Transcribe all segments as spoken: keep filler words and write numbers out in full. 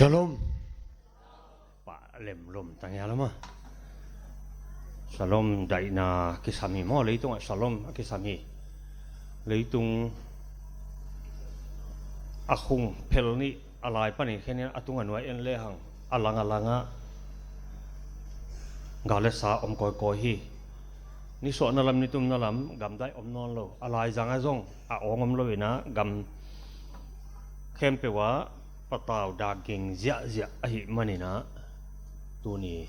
Shalom. Pah lemlum tang ia lama. Shalom daihna kisam hi maw, leitungah shalom a kisam hi. Leitung a khung phel nih a lai panin khenin a tungah nuai en lehang a lang a langah gal le sa om kawikawi hi. Nisuahna lam, nitumna lam gamdai om nawn lo. A laizangah zong a awng om lo inah gam khempeuh ah patau dak ging ziahziah ahih maninah tuni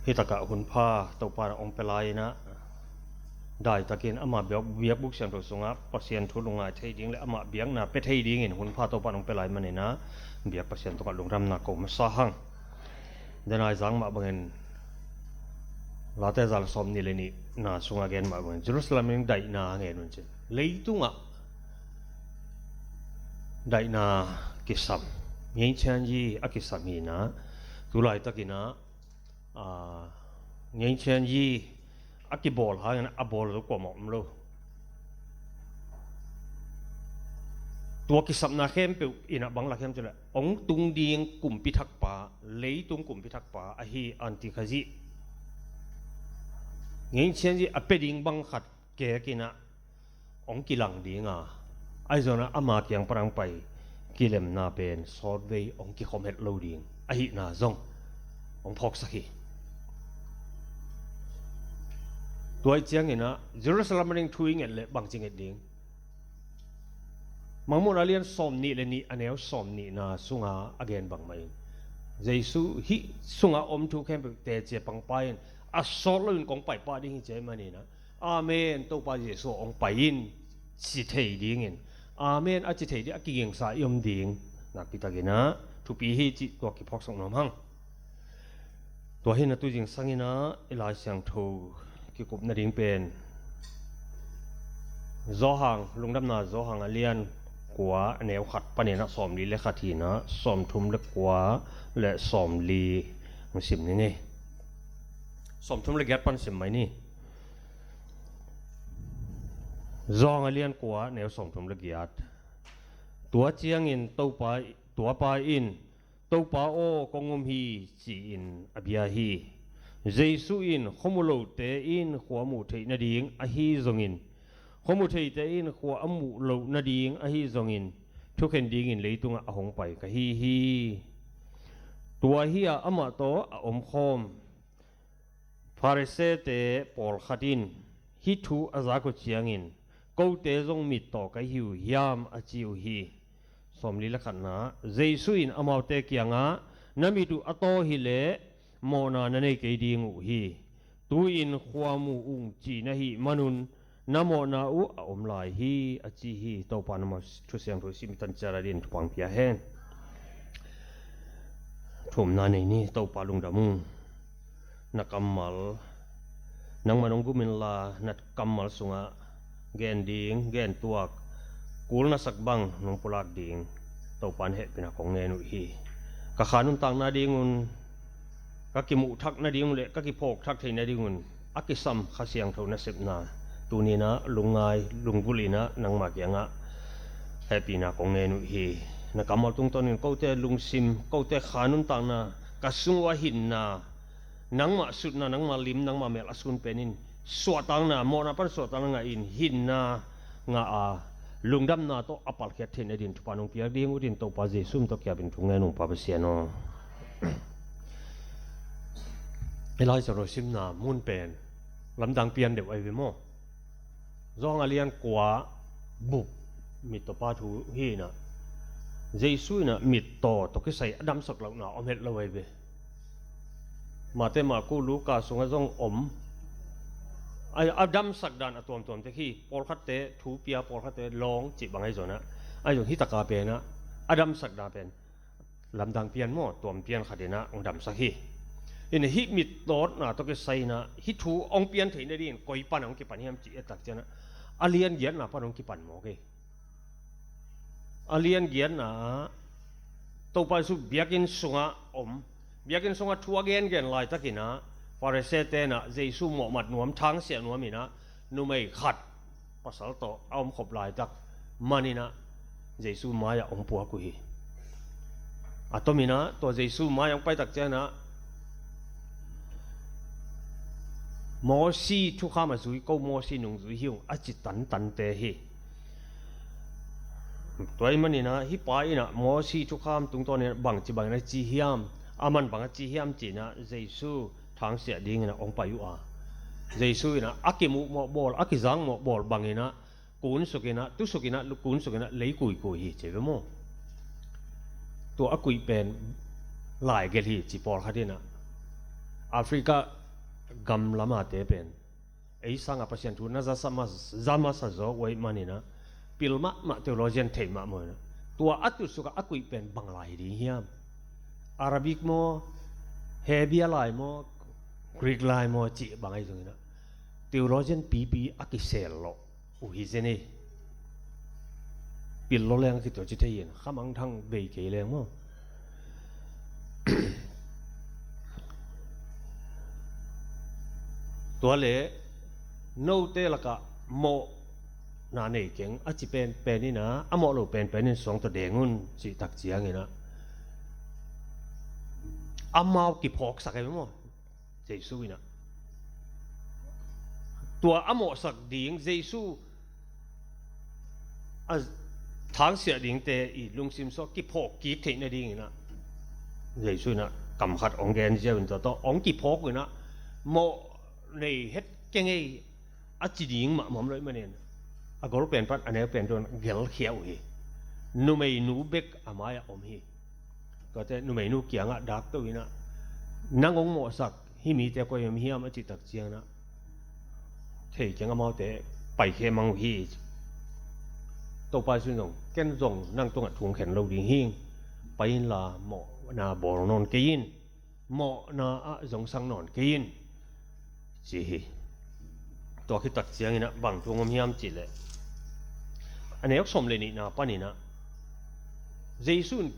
hitakah hunpha Topa na ong pia lai inah daitakin ama biak, biakbuk siangtho sungah Pasian thu lungngai thei ding le ama biakna pia thei dingin hunpha Topa na ong pia lai maninah biak Pasian tungah lungdamna ko masa hang. Denai zang mah bangin Late zan sawm nih le nihna sungah gen mah bangin Jerusalem in daihna ngen un ci. Leitungah daihna kisam, ngeingchian yi a kisam hinah tulaitakinah ngeingchian yi a kibawl hangin a bawl zo kuamah om lo. Tua kisapna khempeuh inah bang lak hiam cih leh ong tung ding kumpi thakpa, leitung kumpi thakpa ahi Antikhazih. Ngeingchian yi a pia ding bang khat kekinah ong kilang dinga, ahi zonah ama kiang parang pai kilemna pen sawtvei ong kikhom het lo ding ahihna zong ong phawksak hi. Tua ih cianginah Jerusalem a ding thu i nget leh bangci nget ding? Mangmuhna lian sawm nih le nih a neu sawm nihna sunga a gen bangmah in Jesu hih sunga om thu khempeuh teci a pangpa in a sawt loin kong paipah ding hi ci ahih maninah Amen, Topa Jesu ong pai in ci thei dingin, Amen a ci thei ding a kigingsa i om ding nakpitakinah thupi hi cih tua kiphawksak nuam hang. Tua hi na tu zingsanginah i Lai Siangtho kikup nading pen Zawhang, lungdamna Zawhang a lian kua a neu khat paninah sawmli le khat hinah sawmthum le kua le sawmli hong sim ni ngei. Sawmthum le giat pan sim mai ni. Zawhang a lian kua neu sawmthum le giat. Tua ciangin Topa, tuapa in, Topa aw, kong um hi, ci-in a bia hi. Jesu in khuamu lote in khua muh theih nading ahi zongin, khua muh theihte in khua a muh loh nading ahi zongin thukhen dingin leitungah a hong pai ka hi hi. Tua hi-a amah tawh a omkhawm Pharisee-te pawlkhat in hih thu a zak uh ciangin, kote zong mittaw ka hi uh hiam, a ci uh hi. Sawmli le khatna, Jesu in amaute kiangah, na mit uh a taw hileh mawhna na nei kei ding uh hi. Tu-in khua mu ung ci na hih manun na mawhna uh a om lai hi, a ci hi. Topa na mawh thusiang thu sim tan ciara din thupang pia hen. Thumna nei ni. Topa lungdam ung. Na kammal nangmah nong gum inla, na kammal sungah gen ding, gen tuak, kul na sak bang nong pulak ding Topa in hehpihna kong ngen uh hi. Ka kha nuntakna dingun, ka kimuh thak nading uh le ka kiphawk thak thei nadingun a kisam Kha Siangtho nasepna tuninah lungngai lunggulhinah nangmah kiangah hehpihna kong ngen uh hi. Na kammal tungtawnin kote lungsim, kote kha nuntakna, ka sung uh a hinna, nangmah sutna, nangmah lim, nangmah melh a sun penin suahtakna, mawhna pan suahtakna ngahin hinna ngah a, lungdamna tawh a palkhiat theih nadin thupha nong piak ding uh din Topa Jesu min tawh kiapin thu ngen ung, Pa Pasian aw. I Lai Siangtho simna mun pen lamdang pian deuh ahi ve maw? Zawhang a lian kua bup mittawpa thu hi inah, Jesu inah mittaw tawh kisai a damsak lohna om het lo ahi ve. Mate, Marku, Luka sungah zong om. A, a damsak dan a tuamtuam tek hi. Pawlkhatte thu pia, pawlkhatte lawng cih bang ahi zonah, ahi zong hitaka penah a damsak dan pen lamdang pian maw, tuam pian khatinah hong damsak hi. Inah hih mittawtna tawh kisai inah hih thu hong pian theih nadingin koi pan hong kipan hiam cih etak cianah a lian giatna pan hong kipan mawk hi. A lian giatna ah Topa Jesu biakinn sungah om. Biakinn sungah thu a gengen laitakinah Pharisee tenah Jesu mawhmat nuam, thangsiah nuam inah numei khat pasal tawh a omkhop laitak maninah Jesu mai-ah hong puak uh hi. A tomin ah tua Jesu mai hong pai tak ciangin ah, Mosi thukham a zui ko, Mosi nungzui hi ung, a ci tantante hi. Tua ahih manin ah hih pa in ah Mosi thukham tungtawnin ah bangci bangin a ci hiam, a man bang a ci hiam ci-in ah Jesu thangsiah dingin ah hong pai uh a, Jesu in ah a kimuh mawh bawl, a kizang mawh bawl bangin ah kunsukin ah, tusukin ah, kunsukin ah lei kuikui hi ci ve maw. Tua a kuih pen lai gelh hi ci pawlkhat in ah, Africa gam lamate pen ei sangah Pasian thu na za sa ma-, za masa zaw uh ahih manin ah, pil mahmah, theologian thei mahmah in ah, tua a tusuk ah a kuih pen bang lai hi ding hiam? Arabic maw, Hebia lai maw, Greek lai maw cih bang ahi zongin ah, theologian pipi a kisel lawh uh hi zen hi. Pil lo leng a kitua ci thei in, khamangthang bei kei leng maw. Tua leh note lakah mawhna nei keng a ci penpen in ah, a mawh lo penpen in suang tawh deng un cih tak ciangin ah, amau kiphawksak hi maw, Jesu in ah. Tua a mawhsak ding, Jesu a thangsiah dingte i lungsim sung kiphawk kik theih nadingin ah, Jesu in ah kam khat hong gen ziau in, tua tawh hong kiphawk uh in ah, mawh nei het keng ei a ci ding mahmah om lo ahih manin, a gol pen pan a neu pen tawh gelkhia uh hi. Numeinu bek a mai-ah om hi. Tuate numeinu kiangah dakto in ah, nang hong mawhsak hih mite koi om hiam a cih tak ciangin ah, thei keng, amaute paikhia mang uh hi. Topa Jesu in zong, ken zong nang tungah thu hong khen lo ding hi. Pai inla mawhna bawl nawn kei in, mawhna ah zongsang nawn kei in, ci hi. Tua khit tak ciangin ah bang thu hong om hiam cih leh, a neu sawm le nihna panin ah, Jesu in,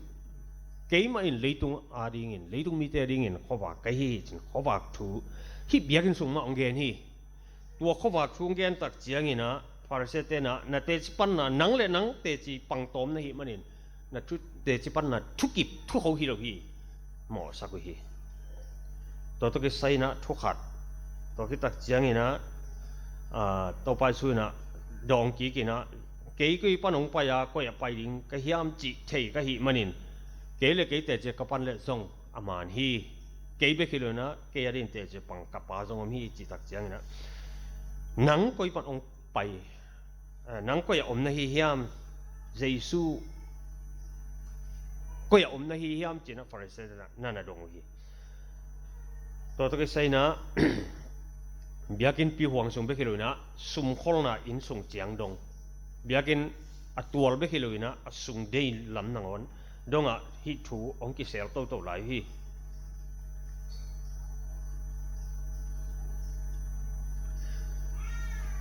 keimah in leitung adingin, leitung mite adingin khuavak ka hi hi ci-in khuavak thu, hih biakinn sung mah hong gen hi. Tua khuavak thu hong gen tak ciangin ah Pharisee-te in ah, na teci panna, nang le nang teci pangtawm na hih manin, na thu, teci panna thukip, thukho hi lo hi, mawhsak uh hi. Tua tawh kisai in ah thu khat, tua khit tak ciangin ah, aa, Topa Jesu in ah dawng kik in ah, kei koi pan hong pai a, koi ah pai ding ka hiam cih thei ka hih manin, kei le kei teci ka pan leh zong a man hi. Kei bek hi lo in ah, kei ading teci pang ka Pa zong om hi, cih tak ciangin ah, nang koi pan hong pai, eh, nang koi ah om na hi hiam? Jesu koi ah om na hi hiam ci-in ah Pharisee-te in ah na na dong uh hi. Tua tawh kisai in ah, biakinnpi huang sung bek hi lo in ah, sumkholna inn sung ciang dong, biakinn a tual bek hi lo in ah, a sung dei lam nangawn dongah hih thu hong kisel toto lai uh hi.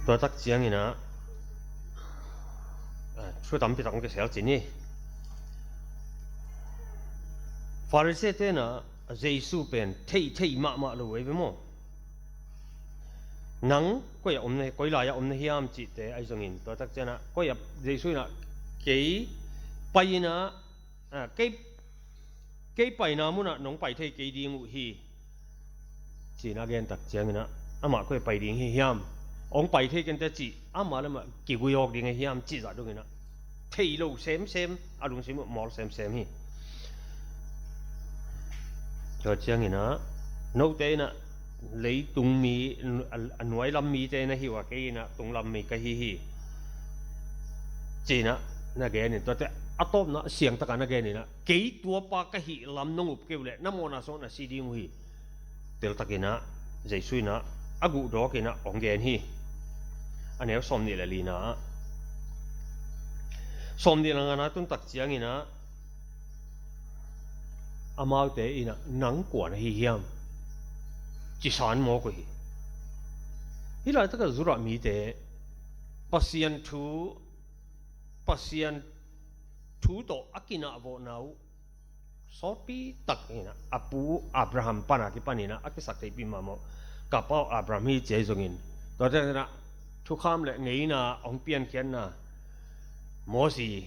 Tua tak ciangin ah, ah, thu tampi tak hong kisel cin hi. Pharisee-te in ah Jesu pen thei thei mahmah lo uh hi ve maw. Nang koi ah om na, koi lai ah om na hiam cihte ahi zongin, tua tak ciangin ah, koi ah, Jesu in ah, kei pai in ah, ah, kei, kei paina munah nong pai thei kei ding uh hi, ci-in a gen tak ciangin ah, amah koi pai ding hi hiam? Hong pai thei kei inteh cih amah le amah kiguih awk ding hi hiam cih zah dongin ah, thei lo semsem, a lungsim uh mawl semsem hi. Tua ciangin ah, note in ah leitung mi, a, a nuai lam mite na hi uh a, kei in ah tung lam mi ka hi hi, ci-in ah na gen in, tuate a tawpna siangtak a na gen in ah, kei tua pa ka hih lam nong up kei uh leh na mawhna sungah na si ding uh hi. Teltak in ah, Jesu in ah a guh dawk in ah hong gen hi. A neu sawmnih le lina ah, sawmnih le ngana tun tak ciangin ah, amaute in ah, nang kua na hi hiam, ci san mawk uh hi. Hih laitakah Judah mite Pasian thu, Pasian thu tawh a kinahvawhna uh sawtpi tak in ah, a pu Abraham pan a kipan in ah a kisaktheihpih mahmah uh, ka pa uh Abraham hi ci ahi zongin, tuate in ah thukham le ngeina hong piankhiatna, Mosi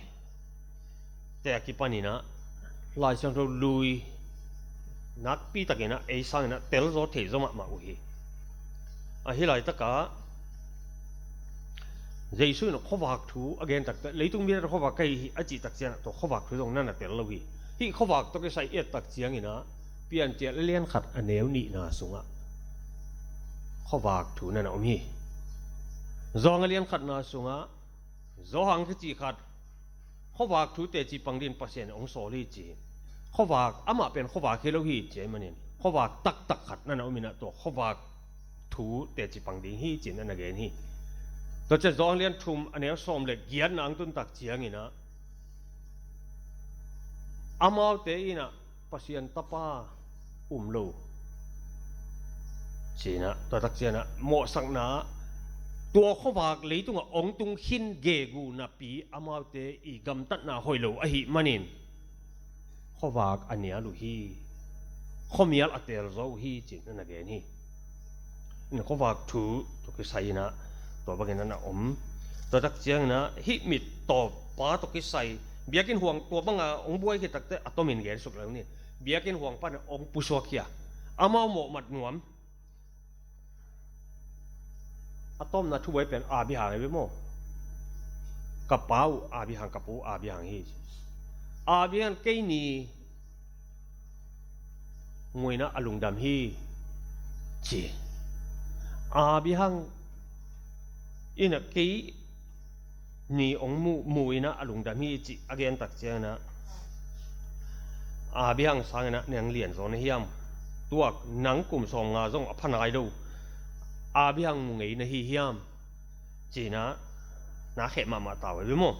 te a kipan in ah, Lai Siangtho lui nakpi takin ah ei sangin ah telzaw theizaw mahmah uh hi. Ahi laitakah Jesu in khuavak thu a gen takte, leitung mite khuavak ka hi hi a cih tak ciangin ah tua khuavak thu zong na na tel lo hi. Hih khuavak tawh kisai i et tak ciangin ah Piancil a lian khat a neu nihna sungah khuavak thu na na om hi. Johan a lian khatna sungah Johan kici khat khuavak thu teci pang dingin Pasian in hong sawl hi ci hi. Khuavak amah pen khuavak hi lo hi ci ahih manin khuavak taktak khat na na om in ah tua khuavak thu teci pang ding hi ci-in na na gen hi. Tua ciang Johan lian thum a neu sawm le giatna hong tun tak ciangin ah amaute in ah Pasian Tapa um lo ci-in ah, tua tak ciangin ah mawhsakna ah tua khuavak leitungah hong tung khin gegu napi amaute i gamtatna hoih lo ahih manin khuavak a nial uh hi. Khuamial a telzaw uh hi ci-in na na gen hi. In khuavak thu tawh kisai in ah tua bangin na na om. Tua tak ciangin ah hih mittawpa tawh kisai biakinn huang tua banga hong buai khit takte a tomin gen suk leng ni. Biakinn huang pan hong pusuak hi a, amau mawhmat nuam. A tawpna thubuai pen Abraham hi ve maw? Ka pa uh Abraham, ka pu uh Abraham hi. Abraham, kei ni mu in ah a lungdam hi ci. Abraham in ah kei ni hong mu, mu in ah a lungdam hi cih a gen tak ciangin ah Abraham sangin ah nang lianzaw na hiam? Tuak nang kum sawmnga zong a pha nai lo Abraham mu ngei na hi hiam? Ci-in ah na kheh mahmah ta uh hi ve maw?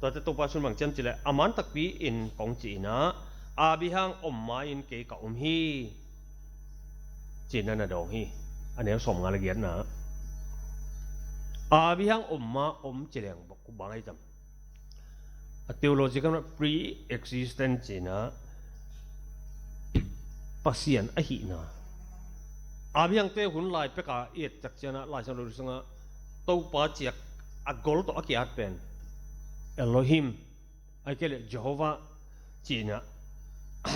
Tuate Topa sung bang ci hiam cih leh a man takpi in kong ci-in ah Abraham om ma-in kei ka om hi ci-in na na dawng hi. A neu sawmnga le giatna ah Abraham om ma om ci leng bang ahi tam? A theology kamah pre-existence ci-in ah Pasian ahihna. Abraham te hun lai peka i et tak ciangin ah Lai Siangtho sungah Topa ciak a gol tawh a ki-at pen Elohim, ahih kei leh Jehovah ci-in ah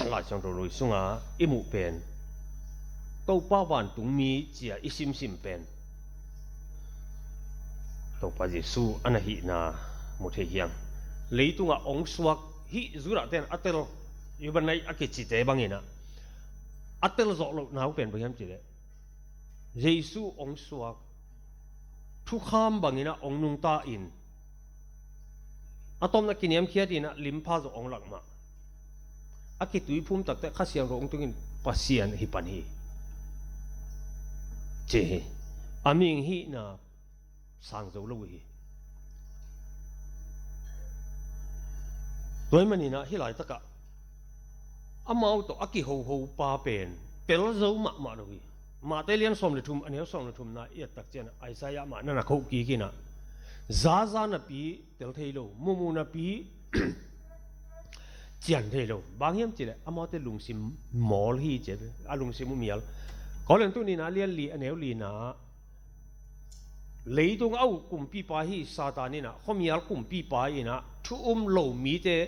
Lai Siangtho lui sungah i muh pen Topa vantungmi ci-a i simsim pen Topa Jesu a na hihna mu thei hi hang. Leitungah hong suak hih Judah ten a tel, Rabboni a kicite bangin ah a tel zawh lohna uh pen bang hiam cih leh Jesu hong suak thukham bangin ah hong nungta in a tawpna kiniamkhiat in ah limpha zawh hong lak mah. A kituiphum takte Kha Siangtho hong tungin Pasian hi pan hi ci hi. A mihing hihna sang zo lo uh hi. Tua ahih manin ah hih laitakah amau tawh a kihoho pa pen tel zo mahmah lo hi. Mate lian sawm le thum, a neu sawm le thumna i et tak ciangin ah Isaiah mah na na khoh kik in ah zaza napi tel thei lo, mumu napi cian thei lo. Bang hiam cih leh amaute lungsim mawl hi ci ve, a lungsim uh mial. Korin tu nihna lian li a neu lina ah leitung a uk kumpipa hi Satan in ah, khuamial kumpipa in ah thu um lo mite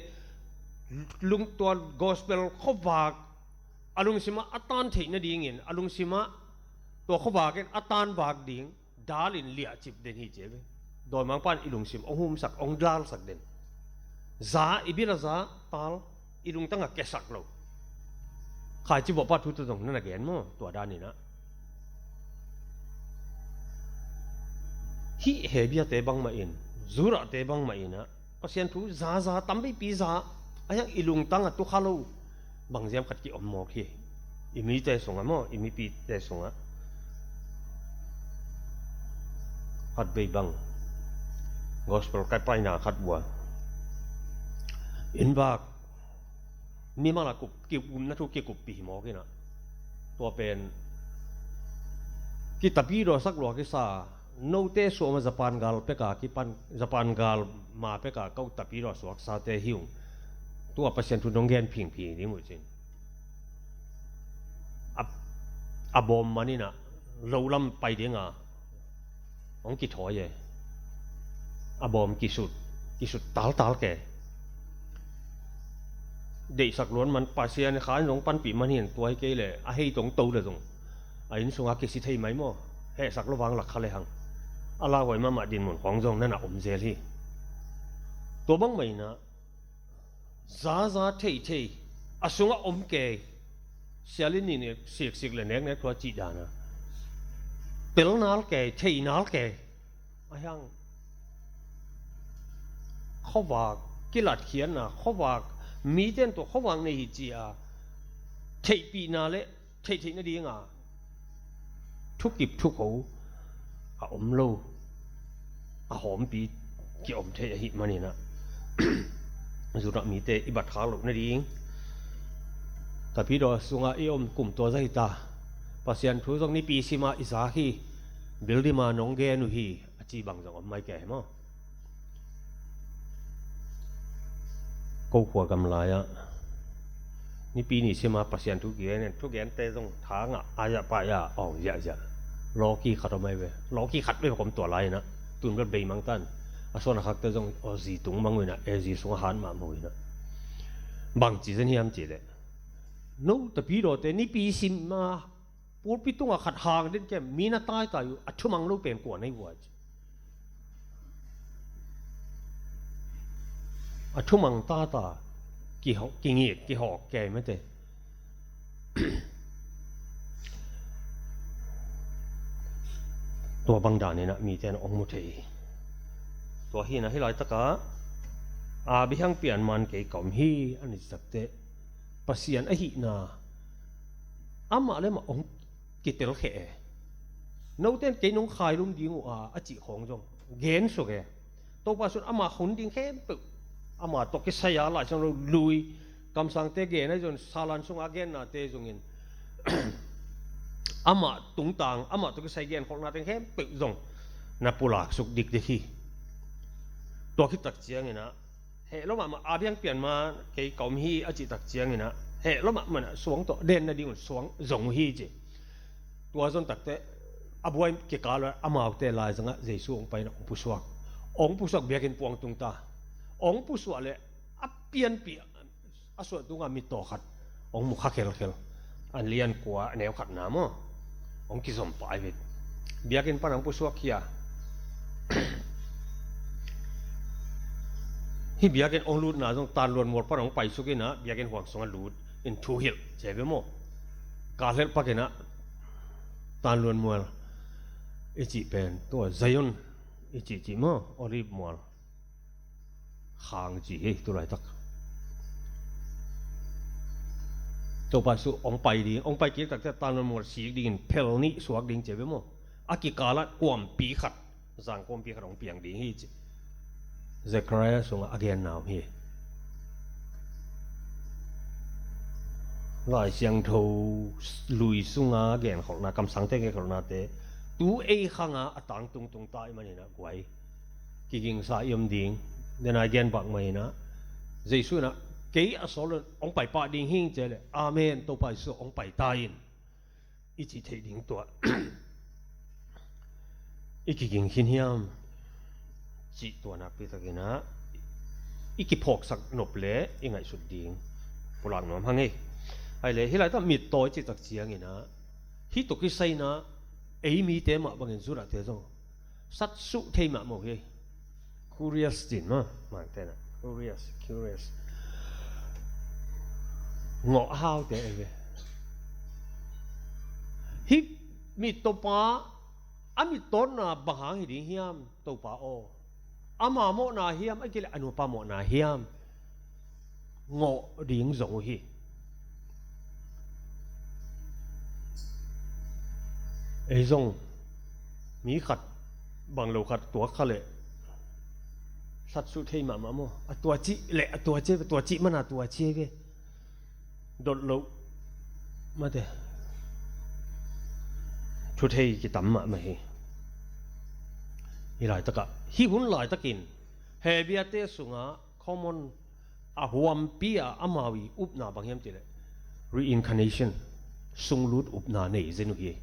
lungtuan gospel khuavak a lungsimah a tan theih nadingin, a lungsimah tua khuavak in a tan vak ding dalin liahcip den hi ci ve. Dawimangpa in i lungsim hong humsak, hong dalsak den. Za, i bil a za, tal, i lungtang a kesak lo. Khaici vawhpa thu tawh zong na na gen maw, tua danin ah. Hih Hebrew-te bangmah in, Judah-te bangmah in ah Pasian thu zaza, tampipi za, a hiang i lungtang a tukha lo bangziam khat ki-om mawk hi. I mite sungah maw, i mipite sungah. Khat vei bang gospel kai paina khat vua, inn vak mimal a kup, ki-, upna thu kikuppih mawk in ah, tua pen kitapi dawsak lua kisa, note suahma Japan gal peka kipan, Japan gal ma peka ko tapi dawsuaksate hi ung. Tua Pasian thu nong gen phingphi ding uh cin. A, a bawm man in ah lo lam pai ding a hong kithawi e. A bawm kisut, kisut taltal ke. deihsak luan man, Pasian kha in zong panpih man hi in, tua hi kei leh a hei tong to le zong a inn sungah kisi thei mai maw? Hehsak lo vang lak kha le hang a lauhuai mahmah dinmun khawng zong na na om zel hi. Tua bang mah in ah, zaza theithei, a sungah om kei, sialin nih siksik le neknek thu a cih dan a, telnal kei, theinal kei, a hiang khuavak kilatkhiatna, khuavak mite in tua khuavak nei hi ci-a theihpihna le theihtheih nadinga thukip thukho a om lo, a hawmpi kiom thei ahih manin ah, Judah mite i bat khak loh nading, Tapidaw sungah i om kum tua zah hi ta, Pasian thu zong nipi sima i zak hi, building ah nong gen uh hi, a ci bang zong om mai kei hi maw? Ko khua gam lai-ah nipi ni sima Pasian thu kigen in, thugente zong tha ngah a, ya pa ya, awng ziahziah. Lawki khat om mai ve, lawki khat ve kom tua lai-in ah, tun bel beimang tan. A suan a khakte zong aw zi tung mang uh in ah, e zi sungah hat mahmah uh in ah, bangci zen hiam cih leh, no Tapidawte nipi sima pulpit tungah khat hang den kem, mi na taitai uh, a thumang lo pen kua nei vua ci. A thumang tata kingit kihawk kei mete. Tua bang danin ah mite na ong mu thei hi. Tua hi in ah hih laitakah a biahang pian man kei ka om hi, an i citak teh, Pasian ahihna amah le amah ong kitelkheh e. Note in kei nong khailum ding uh a, a cih khawng zong gen suk e. Topa Jesu in ama hun ding khempeuh, ama tawh kisai a Laisiangtho lui, kamsangte gen ahi zongin, salan sunga gennate zongin, ama tungtang, ama tawh kisai genkholhnate khempeuh zong na pulak suk dikdik hi. Tua khit tak ciangin ah, heh lo mahmah, a biang pian ma kei ka om hi a cih tak ciangin ah, heh lo mahmah in ah suang tawh den nadingun suang zong uh hi ci. Tua zon takteh a buai kikal ah amaute laizangah Jesu hong pai in ah hong pusuak. Hong pusuak, biakinn puang tung ta. Hong pusuak leh a pianpih a suah tungah mittaw khat hong mu kha khelkhel. A lian kua, a neu khatna maw, hong kizom pah hi ve. Biakinn pan hong pusuak khia. Hih biakinn hong lutna zong Tanluan mual pan hong paisuk in ah, biakinn huang sungah lut in thuhilh ci ve maw. Kalhelh pak in ah Tanluan mual i cih pen, tua Zion i cihcih maw, Olive mual khang ci hi. Tulaitak Topa Jesu hong pai ding, hong pai kik takteh Tanluan mual sik dingin phel nih suak ding ci ve maw. A kikalah kuampi khat, zang kuampi khat hong piang ding hi ci. Zechariah sungah a genna om hi. Laisiangtho lui sunga genkholhna, kamsangte genkholhnate tu ei khanga a tangtung tung ta ahih manin ah guai, kigingsa i om ding. Dena i gen bak mah in ah, Jesu in ah kei a sawl lo in hong pai pah ding hing ci leh, amen, Topa Jesu hong pai ta in, i cih theih ding tua i kiging khin hiam cih tua nakpi takin ah i kiphawksak nop le i ngaihsut ding pulak nuam hang ei. Ahih leh hih laitak mittaw i cih tak ciangin ah, hih tawh kisai in ah ei mite mah bangin Judahte zong satsuh thei mahmah uh hi. Curious cin maw, mangte in ah curious, curious. Ngawh a haute ei ve. Hih mittawpa a mittawtna bang hang hi ding hiam, Topa aw? Ama mawhna hiam, ahih kei leh a nupa mawhna hiam? Ngawh ding zong uh hi. Ei zong mi khat, bang lo khat tuak kha leh satsuh thei mahmah maw. A tua cih leh a tua ci ve, tua cih mana tua ci ve. Dot loh mate, thuthei kitam mahmah hi. Hih laitakah, hih hun laitakin Hebiate sungah common, a huampi a amau i upna bang hiam cih leh reincarnation, sunglut upna nei zen uh hi.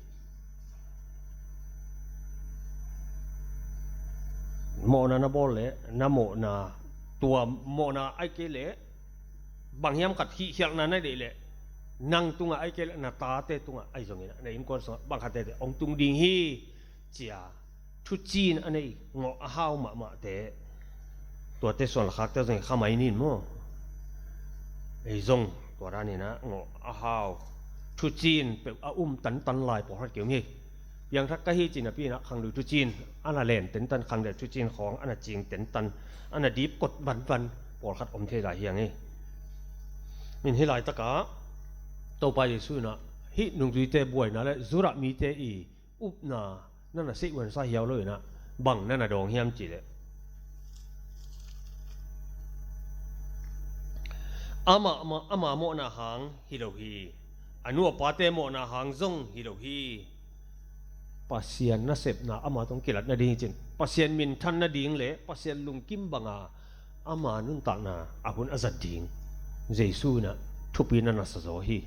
Mawhna na bawl leh na mawhna, tua mawhna ahih kei leh bang hiam khat hihkhialhna na deih leh, nang tungah ahih kei leh na tate tungah ahi zongin ah, na innkuan sungah bang khat tete hong tung ding hi, ci-a thuciin a nei, ngawh a hau mahmahte, tuate suan lakhakte zong hi kha mai ni maw. Ei zong tua danin ah ngawh a hau, thuciin peuh a um tantan lai pawlkhat ki-om hi. Piangthak ka hi ci napi-in ah khangdui thuciin a na len tentan, khangdui thuciin khawng a na cing tentan, a na dip kot vanvan pawlkhat om thei lai hi hang hi. Min hih laitakah Topa Jesu in ah hih nungzuite buaina le Judah mite i upna na na seih uansa hiau lo-in ah bang na na dawng hiam cih leh, ama, ama, ama mawhna hang hi lo hi. A nu a pate mawhna hang zong hi lo hi. Pasian nasepna ama tawh kilat nading hi cin, Pasian minthan nading le Pasian lungkim banga ama nuntakna a hun a zat ding Jesu in ah thupi na na sa zaw hi.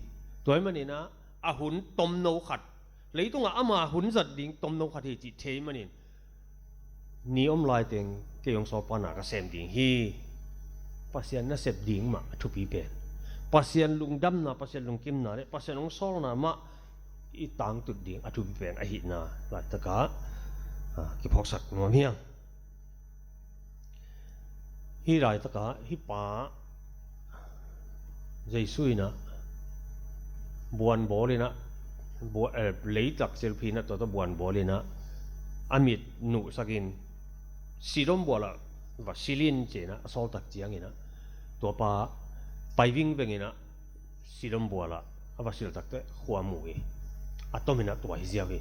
Tua ahih manin ah a hun tomno khat, leitungah ama hun zat ding tomno khat hi cih thei manin, ni om laiteng kei hong sawlpa na ka sem ding hi. Pasian nasep ding mah a thupi pen. Pasian lungdamna, Pasian lungkimna le Pasian hong sawlna mah i tangtut ding a thupi pen ahihna laitakah, ah, kiphawksak nuam hi hang. Hih laitakah hih pa Jesu in ah buan bawl in ah, bua-, eh, leitak silphi in ah tua tawh buan bawl in ah a mit nuhsakin Sidon bual ah va sil in ci-in ah a sawl tak ciangin ah, tua pa pai vingveng in ah Sidon bual ah a va sil tak teh khua mu hi. A tom in ah tua hi ziau hi.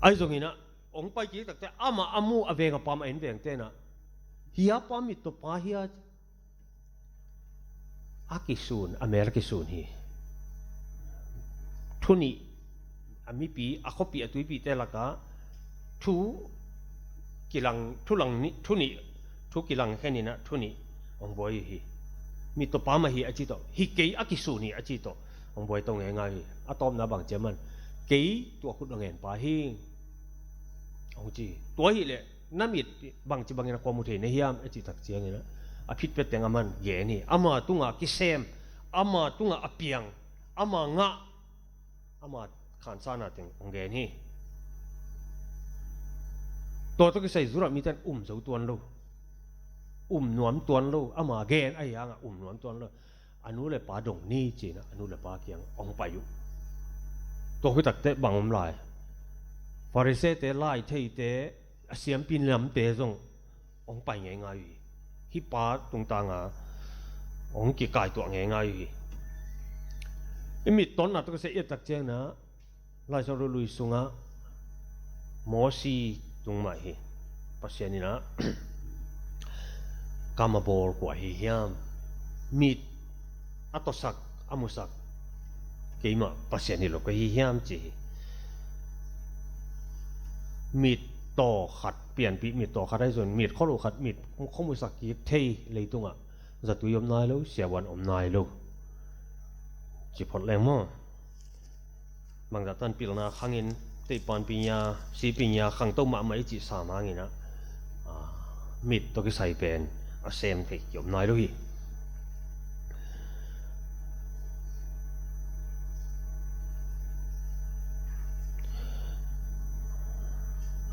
Ahi zongin ah hong pai kik tak teh amah a mu a veng a pam a inn vengte in ah, "Hia pa, mittaw pa hia?" A kisun, a mel a kisun hi. Thu nih, a mipi, a khuapi, a tuipite lakah thu kilang, thu lang nih, thu nih, thu kilang khen in ah thu nih hong buai uh hi. "Mittaw pa mah hi," a ci tawh, "Hi kei, a kisun hi," a ci tawh hong buai to ngeingai uh hi. A tawpna bang ci hiam? "Kei tua khut a ngen pa hi," hong ci. "Tua hi leh na mit bangci bangin a kua mu thei na hiam?" a cih tak ciangin ah, a phit pia teng aman gen hi. Ama tungah kisem, ama tungah a piang, ama ngah, ama khansana teng hong gen hi. Tua tawh kisai Judah mite in um zo tuan lo, um nuam tuan lo, ama gen ahi hangah um nuam tuan lo. A nu le pa dong ni ci-in ah a nu le pa kiang hong pai uh. Tua khit tak teh bang om lai? Farisee-te, lai theite, a siampi namte zong hong pai ngeingai uh hi. Hih pa tungtanga hong kikaituah ngeingai uh hi. I mittawnna tawh kisai i et tak ciangin ah, Laisiangtho Lui sungah Mosi tung mah hi. Pasian in ah, "Kam a bawl kua hi hiam? Mit a tawsak, a musak keimah Pasian hi lo ka hi hiam?" ci hi. Mittaw khat, pianpih mittaw khat ahi zongin, mit khualo khat, mit khuamusak kik thei leitungah zatui om nai lo, siavuan om nai lo. Ci phot leng maw. Bangzah tan pilna khangin, teipan pinya, si pinya, khangto mahmah i cih sam hangin ah, ah, mit tawh kisai pen a sem thei ki om nai lo hi.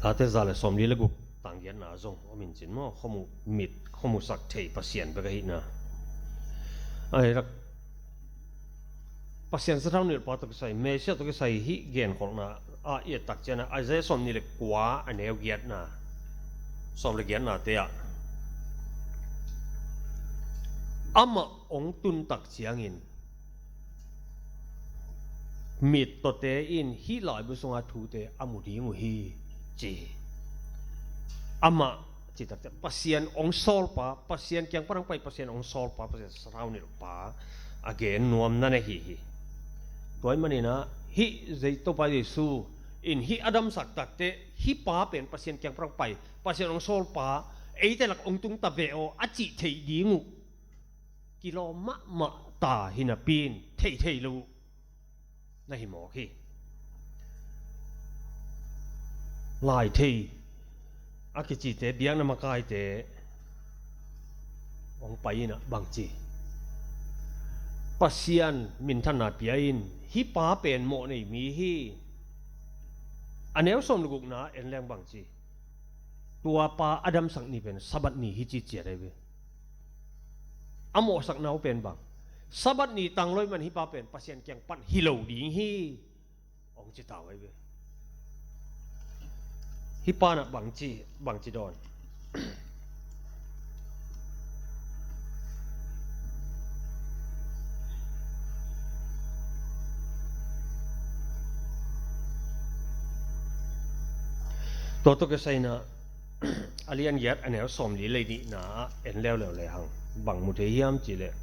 Late za le sawmli le guk, tang giatna zong om in cin maw, khuamu, mit khuamusak thei Pasian bek ahihna. Ahi lak Pasian sathau nilh pa tawh kisai, Messiah tawh kisai hih genkholhna ah i et tak ciangin ah, Isaiah sawmnih le kua a neu giatna, sawm le giatnate ah, amah hong tun tak ciangin mittawte in hih laibu sunga thute a mu ding uh hi, ci hi. Amah cih tak ciang Pasian hong sawlpa, Pasian kiang pan hong pai, Pasian hong sawlpa, Pasian sathau nilh pa a gen nuamna na hi hi. Tua ahih manin ah hih Topa Jesu in hih a damsak tak teh hih pa pen Pasian kiang pan hong pai, Pasian hong sawlpa, eite lak hong tung ta ve aw a cih theih ding uh kilawm mahmah ta hi napi-in theih theih lo uh na hi mawk hi. Lai thei a kicite, biakna makaite hong pai in ah bangci, Pasian minthanna pia in, hih pa pen mawh nei mi hi. A neu sawm le gukna en leng bang ci, tua pa a damsak ni pen Sabbath ni hi ci ciat ahi ve. A mawhsakna uh pen bang, Sabbath ni tang lo ahih man hih pa pen Pasian kiang pan hi lo ding hi, hong ci ta uh ahi ve. Hih pa in ah bang ci, bang ci dawn. Tua tawh kisai in ah, a lian giat a neu sawmli le nihna ah en leuleu lehang bang mu thei hiam cih leh,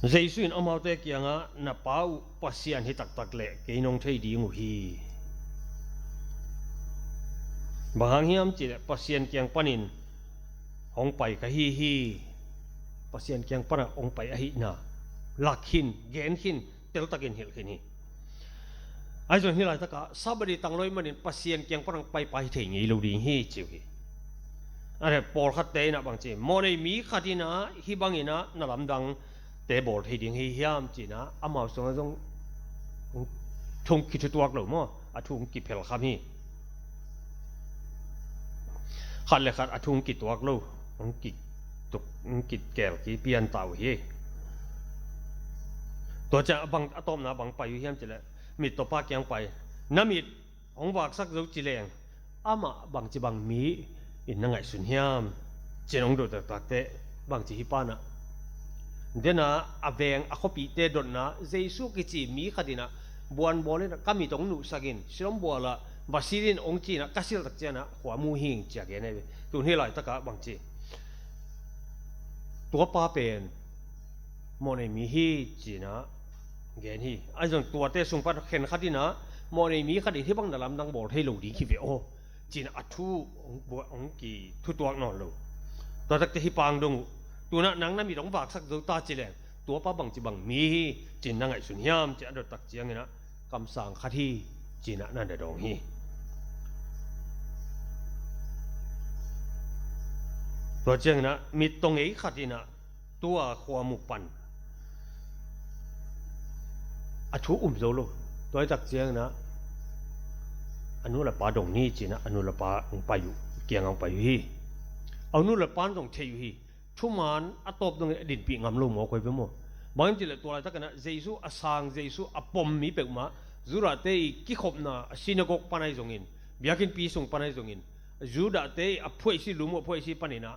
Jesu in amaute kiangah, "Na Pa uh Pasian hi taktak leh kei nong thei ding uh hi. Bang hang hiam cih leh Pasian kiang panin hong pai ka hi hi. Pasian kiang panah hong pai ahihna lak khin, gen khin, teltakin hilh khin hi." Ahi zong hih laitakah Sabbath ni tang lo ahih manin Pasian kiang panah hong paipa hi thei ngei lo ding hi ci uh hi. A leh pawlkhatte in ah bang ci, "Mawh nei mi khat in ah hih bangin ah na lamdangte bawl thei ding hi hiam?" ci-in ah amau sungah zong thu hong kithutuak lo maw, a thu hong kiphelkham hi. Khat le khat a thu hong kituak lo, hong kituk, hong kikel kipian ta uh hi. Tua ciang a bang, a tawpna bang pai uh hiam cih leh, mittawpa kiang pai, "Na mit hong vaksak zo ci leng, amah bangci bang mi in na ngaihsun hiam?" ci-in hong dot taktak teh, bangci hih pa in ah, den a, a veng a khuapihte dotna, Jesu kici mi khat in ah buanbawl in ah, "Ka mit hong nuhsak in, silom bual ah va sil in," hong ci-in ah, "Ka sil tak ciangin ah khua mu hi ing," ci-a gen ahi ve. Tun hih laitakah bangci, "Tua pa pen mawh nei mi hi," ci-in ah gen hi. Ahi zong tuate sung pan khen khat in ah, "Mawh nei mi khat in hih bang na lamdang bawl thei lo ding hi ve aw," ci-in ah a thu hong bua-, hong kithutuak nawn lo. Tua tak teh hih pa hong dong uh, "Tun ah nang na mit hong vaksak zo ta ci leng, tua pa bangci bang mi hi ci-in na ngaihsun hiam?" ci-in a dot tak ciangin ah, "Kamsang khat hi," ci-in ah na na dawng hi. Tua ciangin ah mittaw ngei khat in ah tua khua mu pan a thu um zo lo. Tua hi tak ciangin ah, "A nu le pa dong ni," ci-in ah a nu le pa hong pai uh, kiangah hong pai uh hi. A nu le pa in zong thei uh hi. Thuman a tawp dongin a dinpih ngam lo mawk uh hi ve maw. Bang hiam cih leh tua laitak in ah Jesu a sang, Jesu a pom mi peuhmah, Judahte i kikhopna, a synagogue pan ahi zongin, biakinnpi sung pan ahi zongin, Judahte i a phuaisi, lum uh a phuaisi panin ah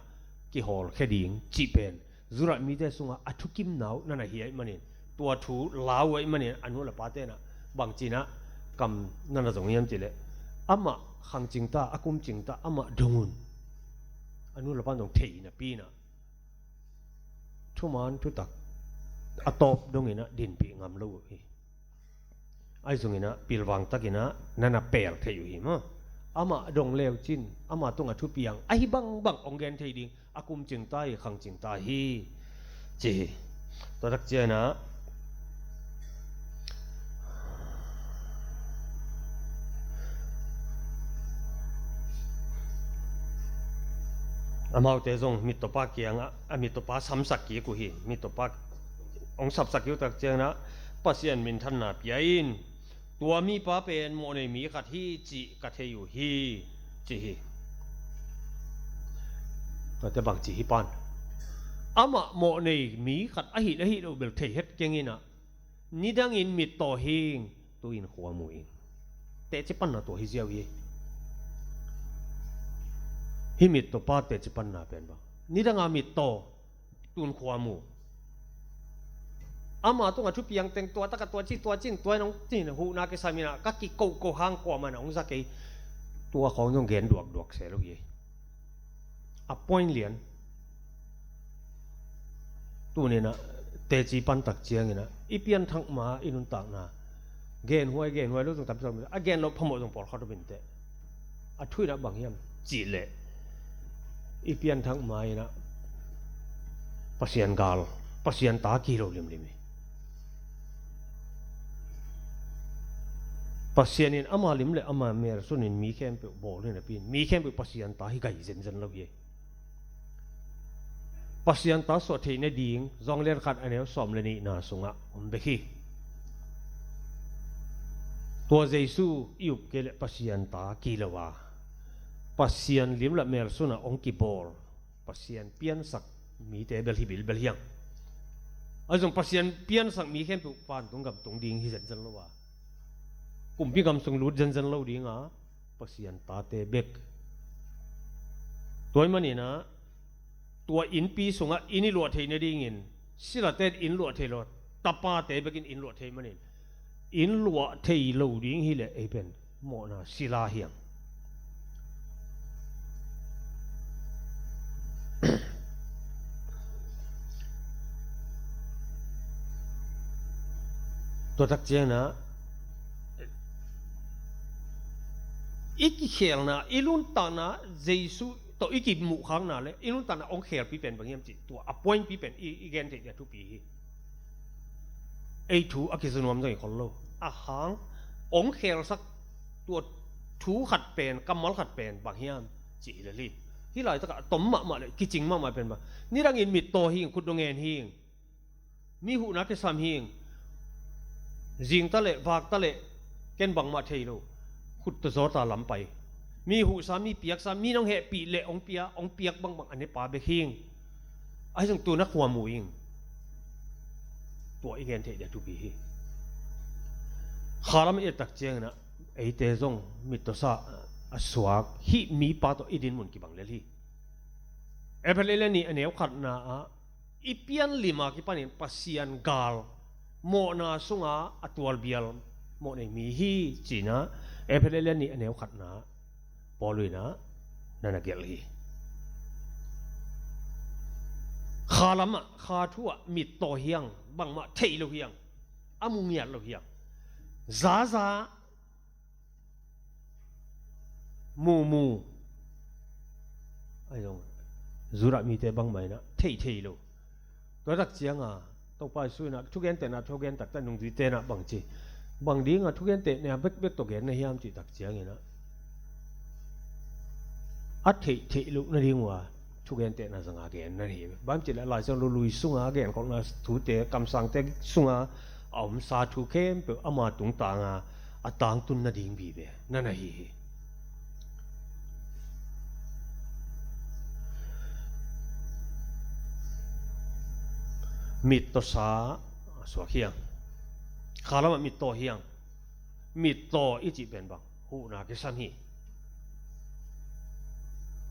kihawlkhia ding cih pen Judah mite sungah a thukimna uh na na hi ahih manin, tua thu la uh ahih manin, a nu le pate in ah bangci-in ah kam na na zong hiam cih leh, "Amah khang cing ta, a kum cing ta, amah dong un," a nu le pa in zong thei napi in ah, thuman thutak a tawp dongin ah dinpih ngam lo uh hi. Ahi zongin ah pilvang takin ah na na pel thei uh hi maw. "Amah dong leu cin, amah tungah thupiang ahi bangbang hong gen thei ding, a kum cing ta hi, khang cing ta hi," ci hi. Tua tak ciangin ah amaute zong mittawpa kiangah, a mittawpa samsak kik uh hi. Mittawpa hong sapsak kik uh tak ciangin ah, "Pasian minthanna pia in, tua mipa pen mawh nei mi khat hi cih ka thei uh hi," ci hi. Tuate bangci hih pa in, "Amah mawh nei mi khat ahih le ahih loh bel thei het keng in ah, nidangin mittaw hi ing, tu-in khua mu ing." Teci panna tua hi ziau hi. Hih mittawpa teci panna pen bang, nidanga mittaw, tun khua mu. Ama tungah thupiang teng tua takah tua ci, tua cin, tua in hong cin, huhna kisam in ah ka kikohkoh hang kuamah in ah hong za kei. Tua khawng zong gen duakduak se lo hi. A point lian. Tuni in ah teci pan tak ciangin ah i pianthak ma i nuntakna genhuai, genhuai lo zong tampi tak om. A gen loh phamawh zong pawlkhat om inteh. A thu in ah bang hiam cih leh, i pianthak ma in ah Pasian gal, Pasian ta kihi lo limlim hi. Pasian in ama lim le ama mel sunin mi khempeuh bawl hi napi in, mi khempeuh Pasian ta hi gai zenzen lo hi. Pasian ta suah theih nading John lian khat a neu sawm le nihna sungah om bek hi. Tua Jesu i up kei leh Pasian ta kilo a, Pasian lim le mel sunah hong kibawl Pasian piansak mite bel hi bilbel hiang. Ahi zong Pasian piansak mi khempeuh vantung gam tung ding hi zenzen lo a, kumpi gam sung lut zenzen lo ding a, Pasian tate bek. Tua ahih manin ah tua innpi sungah inn i luah theih nadingin silate in inn luah thei lo, tapate bekin inn luah thei manin inn luah thei lo ding hileh ei pen mawhna sila hiang. Tua tak ciangin ah i kikhelna, i nuntakna, Jesu tawh i kimuhkhakna le i nuntakna hong khelpi pen bang hiam cih tua a pointpi pen i, i gen theih dia thupi hi. Ei thu a kiza nuam zong hi khol lo. A hang hong khelsak tua thu khat pen, kammal khat pen bang hiam cih hi lel hi. Hih laitakah a tom mahmah le kicing mahmah pen bang, nidangin mittaw hing, khutdawh ngen hing, mi huhna kisam hing, zingta le vakta le ken bangmah thei lo, khut tawh zawta lam pai, mi huhsa, mi piaksa, mi nong hehpih le hong pia, hong piak bangbang a nepa bek hing. Ahi zong tuna khuamu ing. Tua i gen theih dia thupi hi. Khalam i et tak ciangin ah eite zong mittawsa a suak hih mipa tawh i dinmun kibang lel hi. Efesa lian nih a neu khatna ah i pianlima kipanin Pasian gal mawhna sunga a tualbial mawhnei mi hi, ci-in ah Efesa lian nih a neu khatna Paul in ah na na gelh hi. Khalam ah, kha thu ah mittaw hiang, bangmah theih lo hiang, a mu ngiat lo hiang, zaza, mumu. Ahi zong Judah mite bangmah in ah theih thei lo. Tua tak cianga Topa Jesu in ah thugentehna, thugentehna nungzuite in ah bang ci, bang dinga thugentehna bekbek tawh gen na hiam cih tak ciangin ah a theih theih loh nading uh a thugentehna zanga gen na hi. Bang ci le Lai Siangtho lui sunga genkhawkna thute, kamsangte sunga a omsa thu khempeuh ama tungtanga a tangtun nading vive na na hi hi. Mittawsa a suak hiang. Khalam ah mittaw hiang. Mittaw i cih pen bang, huhna kisam hi.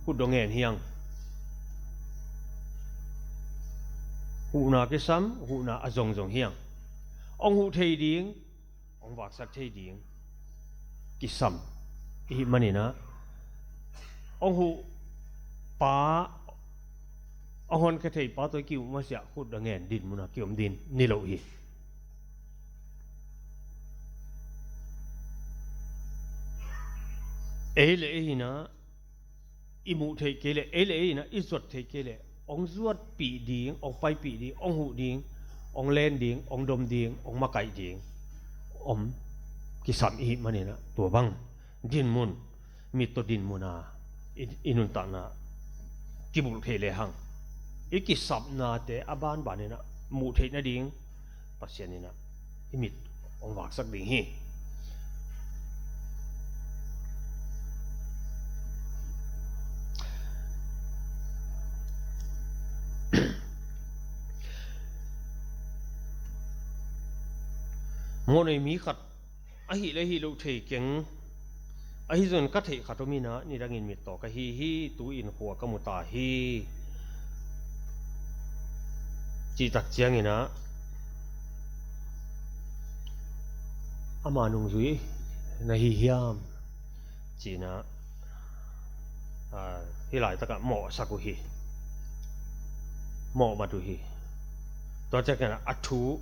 Khutdawh ngen hiang. Huhna kisam, huhna a zongzong hiang. Hong huh thei ding, hong vaksak thei ding kisam i hih manin ah, hong huh pa, hong honkhia thei pa tawh i kiuh masiah khutdawh ngen dinmun a kiom ding ni lo hi. Ei le ei in ah i muh theih kei leh, ei le ei in ah i zuat theih kei leh, hong zuatpih ding, hong paipih ding, hong huh ding, hong len ding, hong dom ding, hong makaih ding om kisam i hih manin ah, tua bang dinmun, mittaw dinmun a i, i nuntakna kibulh thei lehang, i kisapnate a banbanin ah muh theih nading Pasian in ah i mit hong vaksak ding hi. Mawhnei mi khat ahi le hi lo thei keng. Ahi zongin ka theih khat om in ah, nidangin mittaw ka hi hi, tu-in khua ka mu ta hi, cih tak ciangin ah, ama nungzui na hi hiam, ci-in ah, a, hih laitakah mawhsak uh hi. Mawhmat uh hi. Tua ciangin ah a thu,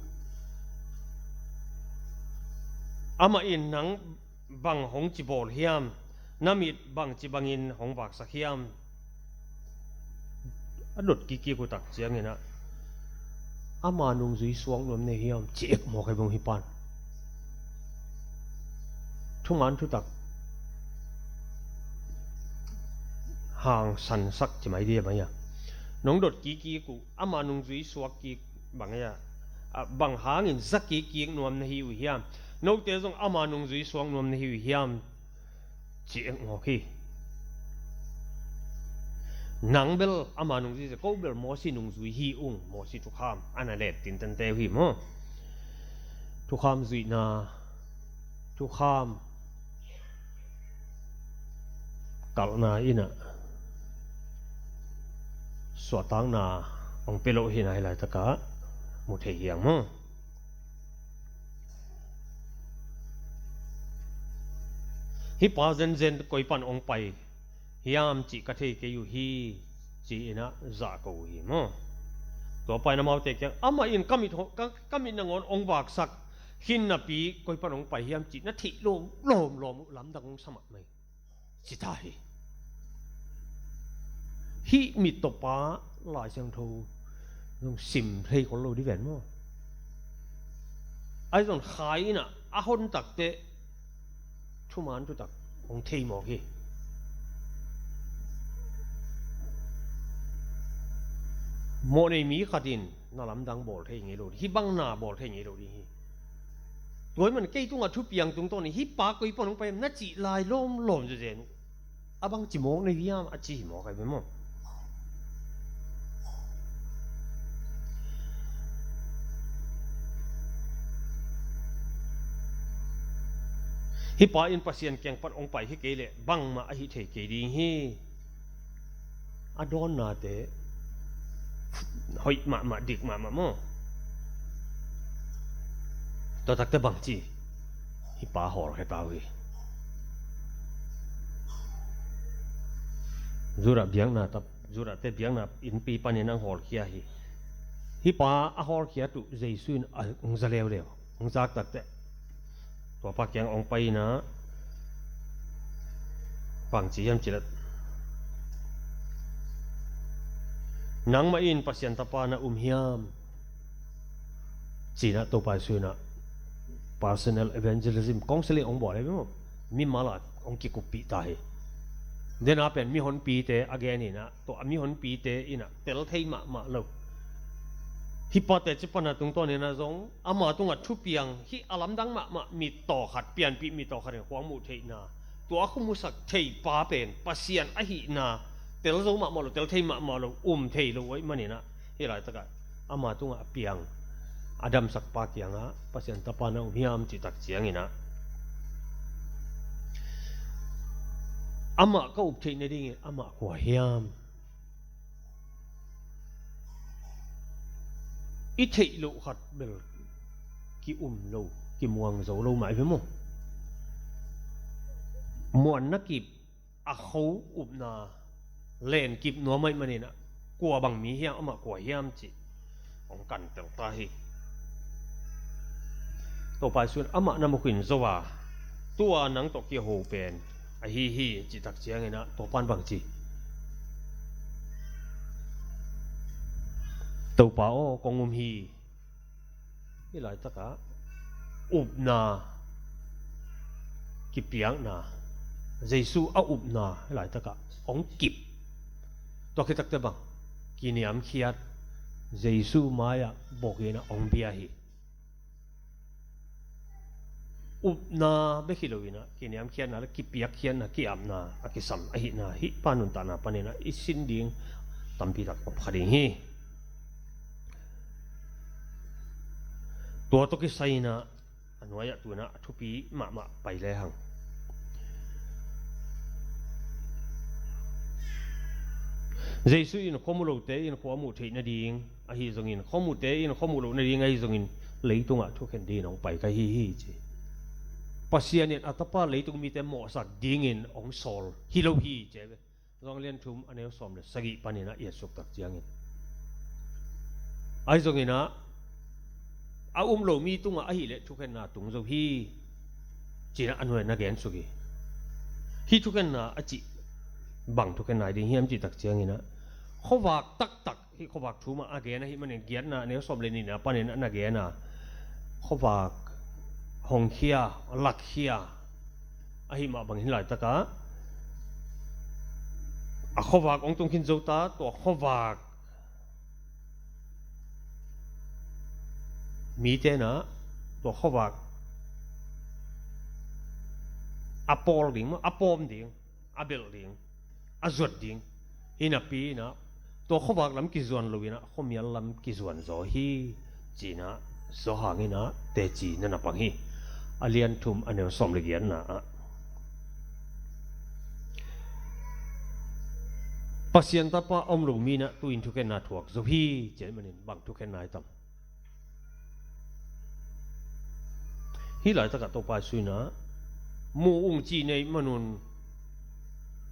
amah in nang bang hong ci bawl hiam? Na mit bangci bangin hong vaksak hiam? A dot kikkik uh tak ciangin ah, ama nungzui suak nuam na hi hiam, ci ek mawk hi bang hi pan. Thuman thutak hangsansak ci mai dia mai a. Nong dot kikkik uh, ama nungzui suak kik bang hia, a, bang hangin za kikkik nuam na hi uh hiam? Note zong ama nungzui suak nuam na hi uh hiam? Ci ek ngawk hi. Nang bel ama nungzui, ko bel Mosi nungzui hi ung, Mosi thukham a na let tintante uh hi maw? Thukham zuihna, thukham kalhna in ah suahtakna hong pia lo hi na, hih laitakah mu thei hi hang maw? Hih pa zenzen koi pan hong pai hiam cih ka thei kei uh hi, ci-in ah zahko uh hi maw? Tua pa in amaute kiang, amah in ka mit, ka, ka mit nangawn hong vaksak khin napi koi pan hong pai hiam cih na theih lawm, lawm, lawm uh, lamdang hong sa mahmah hi, ci ta hi. Hih mittawpa Lai Siangtho zong sim thei khol lo ding ven maw? Ahi zong Khai in ah a hon takteh thuman thutak hong thei mawk hi. Mawhnei mi khat in na lamdang bawl thei ngei lo ding, hih bang na bawl thei ngei lo ding hi. Tua ahih man kei tungah thupiang tungtawn in hih pa koi pan hong pai hiam na cih lai lawmlawm zenzen uh. A bang ci mawk na hiam a ci hi mawk ahi ve maw? Hih pa in Pasian kiang pan hong pai hi kei leh bangmah ahi thei kei ding hi. A dawnnate hoih mahmah, dik mahmah maw? Tua takteh bangci hih pa hawlkhia ta uh hi. Judah biakna tap, Judah te biakna innpi panin ang hawlkhia hi. Hih pa a hawlkhiat uh Jesu in a hong za leuleu. Hong zak takteh tua pa kiang hong pai in ah bangci hiam cih leh, nangmah in Pasian Tapa na um hiam? Ci-in ah Topa Jesu in ah personal evangelism, counseling hong bawl hi maw? Mimal ah hong kikuppih ta hi. Dena pen mihonpite a gen in ah, tua a mihonpite in ah tel thei mahmah lo. Hih pa teci pana tungtawn in ah zong ama tungah thupiang, hih a lamdang mahmah mittaw khat, pianpih mittaw khat in khua muh theihna, tua a khua musak thei pa pen Pasian ahihna tel zo mahmah lo, tel thei mahmah lo, um thei lo uh ahih manin ah, hih laitakah ama tungah a piang a damsak pa kiangah Pasian Tapa na um hiam cih tak ciangin ah, amah ka up theih nadingin amah kua hiam? I theih loh khat bel ki-um lo, kimuang zo lo mah hi ve maw? Muanna kip, a kho upna len kip nuam ahih manin ah, kua bang mi hiam, amah kua hiam cih hong kantel ta hi. Topa Jesu in amah na mu khin zo a, tua nang tawh kiho pen ahi hi, cih tak ciangin ah Topa in bangci, Topa aw, kong um hi. Hih laitakah upna, kipiakna, Jesu a upna hih laitakah hong kip. Tua khit takteh bang, kiniamkhiat, Jesu mai-ah bawkin ah hong bia hi. Upna bek hi lo-in ah, kiniamkhiatna le kipiakkhiatna, ki-apna a kisam ahihna, hih pa nuntakna panin ah i sin ding tampi tak om kha ding hi. Tua tawh kisai-in ah, a nuai-ah tu-in ah a thupi mahmah pai lehang, Jesu in khuamuh lote in khua muh theih nading ahi zongin, khuamuhte in khua muh loh nading ahi zongin, leitungah thukhen dingin hong pai kha hi hi, ci. Pasian in a Tapa leitung mite mawhsak dingin hong sawl hi lo hi, ci. Johan lian thum a neu sawm le sagih panin ah i et suk tak ciangin, ahi zongin ah, a um lo mi tungah ahih leh thukhenna tung zo hi, ci-in ah a nuai-ah na gen suk hi. Hih thukhenna a cih bang thukhenna hi ding hiam cih tak ciangin ah, khuavak taktak, hih khuavak thu mah a gen ahih manin, giatna a neu sawm le nihna panin ah na gen a, khuavak hongkhia, lakkhia ahih mah bangin hih laitakah, a khuavak hong tung khin zo ta, tua khuavak mite in ah tua khuavak a pawl ding maw, a pawm ding, a belh ding, a zuat ding hi napi in ah tua khuavak lam kizuan lo in ah khuamial lam kizuan zaw hi, ci-in ah Johan in ah teci na na pang hi. A lian thum a neu sawm le giatna ah Pasian Tapa om lo mi in ah tu-in thukhenna thuak zo hi, ci ahih manin bang thukhenna hi tam? Hih laitakah Topa Jesu in ah mu ung cih na hih manun,